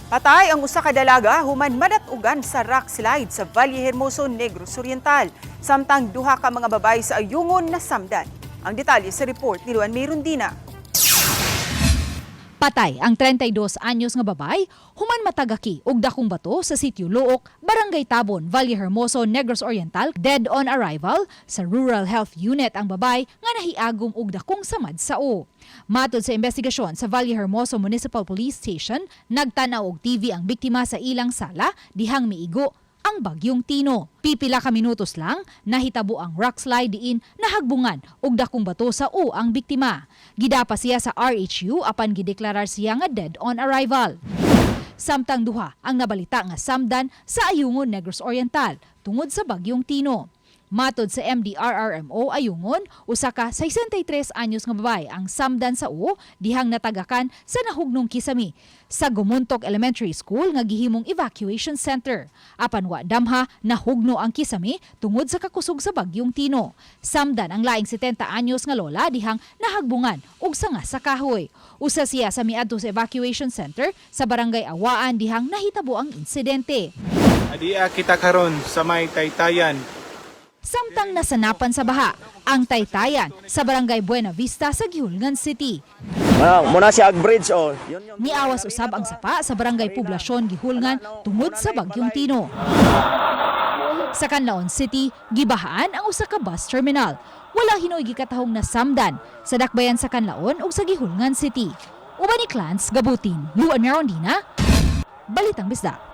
Patay ang usa ka dalaga human madatugan sa rock slide sa Valle Hermoso, Negros Oriental. Samtang duha ka mga babae sa Ayungon nasamdan. Ang detalye sa report ni Luan Mirundina. Patay ang 32 anyos nga babay human matagaki og dakong bato sa Sitio Luok, Barangay Tabon, Valle Hermoso, Negros Oriental, dead on arrival sa Rural Health Unit ang babay nga nahiagom og dakong samad sa o. Matod sa investigasyon sa Valle Hermoso Municipal Police Station, nagtan-aw og TV ang biktima sa ilang sala dihang miigo ang bagyong Tino. Pipila ka minutos lang, nahitabo ang rock slide diin nahagbungan og dakong bato sa o ang biktima. Gidapa siya sa RHU apan gideklarar siya nga dead on arrival. Samtang duha ang nabalita nga samdan sa Ayungon, Negros Oriental tungod sa bagyong Tino. Matod sa MDRRMO Ayungon, usa ka 63 anyos nga babae ang samdan sa o dihang natagakan sa nahugnong kisami sa Gumuntok Elementary School nga gihimong evacuation center. Apan wa damha, nahugno ang kisami tungod sa kakusog sa bagyong Tino. Samdan ang laing 70 anyos nga lola dihang nahagbungan og sanga sa kahoy. Usa siya sa miadto sa evacuation center sa Barangay Awaan dihang nahitabo ang insidente. Adia kita karon sa may Taytayan. Samtang nasanapan sa baha ang Taytayan sa Barangay Buena Vista sa Guihulngan City. Ah, muna siya ag bridge oh. Yun yung Niawas usab ang sapa sa Barangay Poblasyon, Guihulngan tungod sa bagyong Tino. Sa Canlaon City, gibahaan ang usa ka bus terminal. Wala hinoy gikatahong nasamdan sa dakbayan sa Canlaon ug sa Guihulngan City. Uban ni Clans Gabutin, Luan Merondina, Balitang Bisdak.